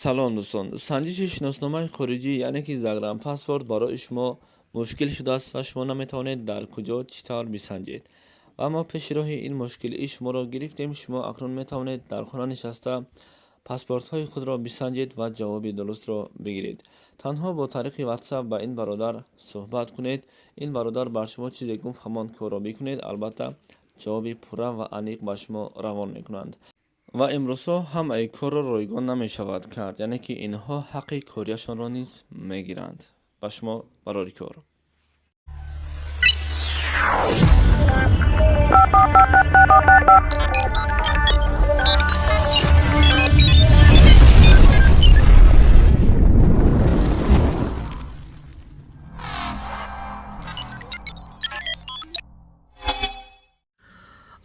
Салом, дӯстон. Санҷиши шиносномаи хориҷӣ, яъне ки загранпаспорт, барои шумо мушкил шудааст ва шумо наметавонед дар куҷо, чӣ тавр бисанҷед. Ва мо пеши роҳи ин мушкилии шуморо гирифтем. Шумо акнун метавонед дар хона нишаста паспортҳои худро бисанҷед ва ҷавоби дурустро бигиред. Танҳо бо тариқи WhatsApp ба ин бародар суҳбат кунед. Ин бародар бар шумо чизе гуфт, ҳамон корро бикунед. Албатта, ҷавоби пурра ва аниқ ба шумо равон мекунанд. Ва имрӯзҳо ҳамаи корро ройгон намешавад кард, яъне ки инҳо ҳаққи корияшонро низ мегиранд. Ба шумо барори кор.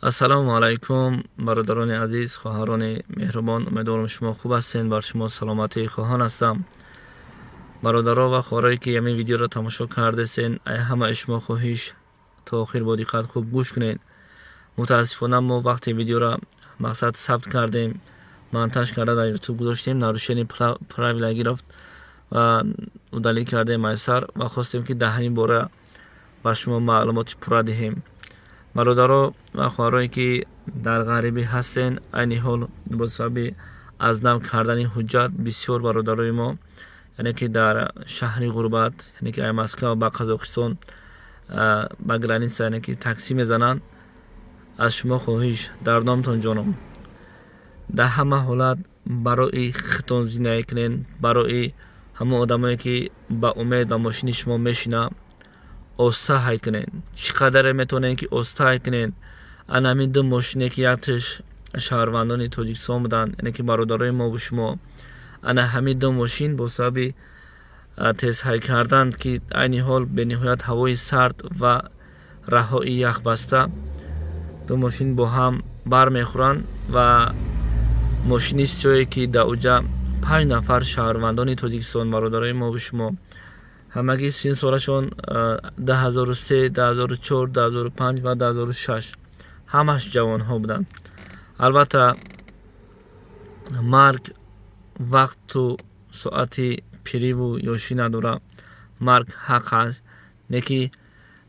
Ассалому алайкум, бародарони азиз, хоҳарони меҳрубон. Умедворам, шумо хуб ҳастед. Бар шумо саломатӣ хоҳон ҳастам. Бародаро ва хоҳарое ки ҳамин видеоро тамошо кардесен, ай ҳамаи шумо хоҳиш, то охир бо диққат хуб гӯш кунед. Мутаассифона, мо вақте видеоро, мақсад, сабт кардем, монтаж карда дар Ютуб гузоштем, нарушение правила гирифт ва удалить кардем айсар. Ва хостем, ки дар ҳамин бора ба шумо маълумоти пурра диҳем. Бародаро ва хоҳарое ки дар ғарибӣ ҳастен, айни ҳол бо сабаби аз нав кардани ҳуҷҷат бисёр бародарои мо, яъне ки дар шаҳри ғурбат, яъне ки ай Москва ба Қазоқистон, ба граница, яъне ки таксӣ мезананд, аз шумо хоҳиш, дар номтон ҷоном, дар ҳама ҳолат барои худтон зиндагӣ кунед. Барои ҳамон одамое ки ба умед ба мошини шумо мешинад, оста ҳай кунед, чӣ қадаре метавонед ки оста ҳай кунед. Ана ҳамин ду мошине ки якташ шаҳрвандони Тоҷикистон буданд, яъне ки бародарои мову шумо, ана ҳамин ду мошин бо сабаби тезҳай кардан, ки айни ҳол бениҳоят ҳавои сард ва раҳои яхбаста, ду мошин бо ҳам бармехӯранд. Ва мошини сиёе ки дар уҷа панҷ нафар шаҳрвандони Тоҷикистон, бародарои мову шумо, ҳамагӣ син солашон 2003, 2004, 2005 ва 2006, ҳамаш ҷавонҳо буданд. Албатта, марг вақту соати пириву ёшӣ надорад, марг ҳақ аст. Не ки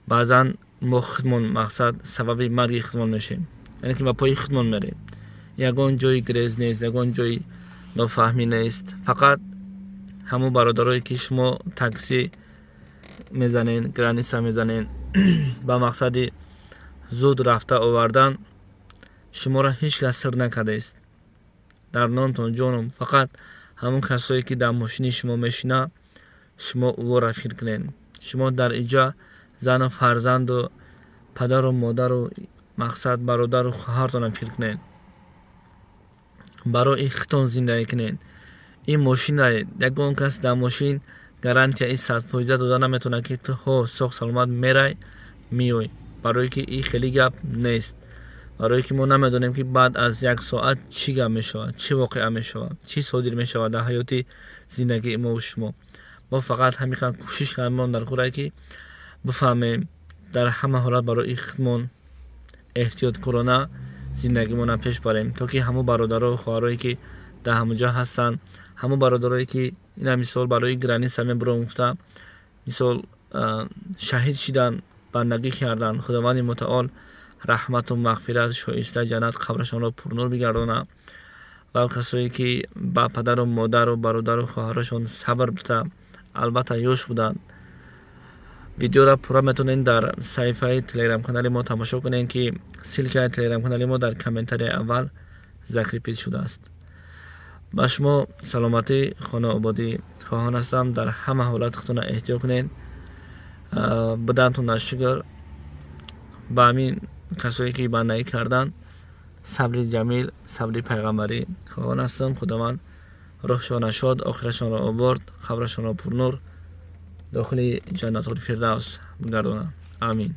баъзан мо худмон, мақсад, сабаби марги худмон мешем, яъне ки ба пои худмон мерем. Ягон ҷои грез нест, ягон ҷои нофаҳмӣ нест. Фақат ҳамон бародарое ки шумо таксӣ мезанед, граница мезанед, ба мақсади зуд рафта овардан, шуморо ҳеҷ кас сир накардааст. Дар номтон ҷоном, фақат ҳамон касое ки дар мошини шумо мешинад, шумо ӯро фикр кунед. Шумо дар иҷа зану фарзанду падару модару, мақсад, бародару хоҳартонам фикр кунед. Барои худтон зиндагӣ кунед. Ин мошина ягон кас дар мошин гарантияи 100% дода наметавонад, ки ту ҳо соғ саломат мерай, меёй, барое ки ин хеле гап нест, барое ки мо намедонем, ки баъд аз як соат чӣ гап мешавад, чӣ воқеа мешавад, чӣ содир мешавад дар ҳаёти зиндагии мову шумо. Мо фақат ҳамин қадр кӯшиш кардем дар кора, ки бифаҳмем, дар ҳама ҳолат барои худмон эҳтиёткорона зиндагимонро пеш барем, то ки ҳамон бародару хоҳарое ки дар ҳамонҷо ҳастанд, ҳамон бародарое ки ина мисол барои граница мебурам гуфта, мисол, шаҳид шидан, бандагӣ карданд, Худованди мутаол раҳмату мағфират, шоиста ҷаннат, қабрашонро пурнур бигардонад. Ва касое ки ба падару модару бародару хоҳарашон сабр бита. Албатта, ёш буданд. Видеоро пурра метавонед дар саҳифаи телеграм-канали мо тамошо кунед, ки ссылкаи телеграм-канали мо дар комментарияи аввал закрепить шудааст. Ба шумо саломатӣ, хонаободӣ хоҳон ҳастам. Дар ҳама ҳолат худтонро эҳтиёт кунед. Будантон шукр. Ба ҳамин касое ки бандагӣ карданд, сабри ҷамил, сабри пайғамбарӣ хоҳон ҳастам. Худованд рӯҳшона шод, охирашонро обод, қабрашонро пурнур, дохили ҷаннатул фирдавс бигардонад. Амин.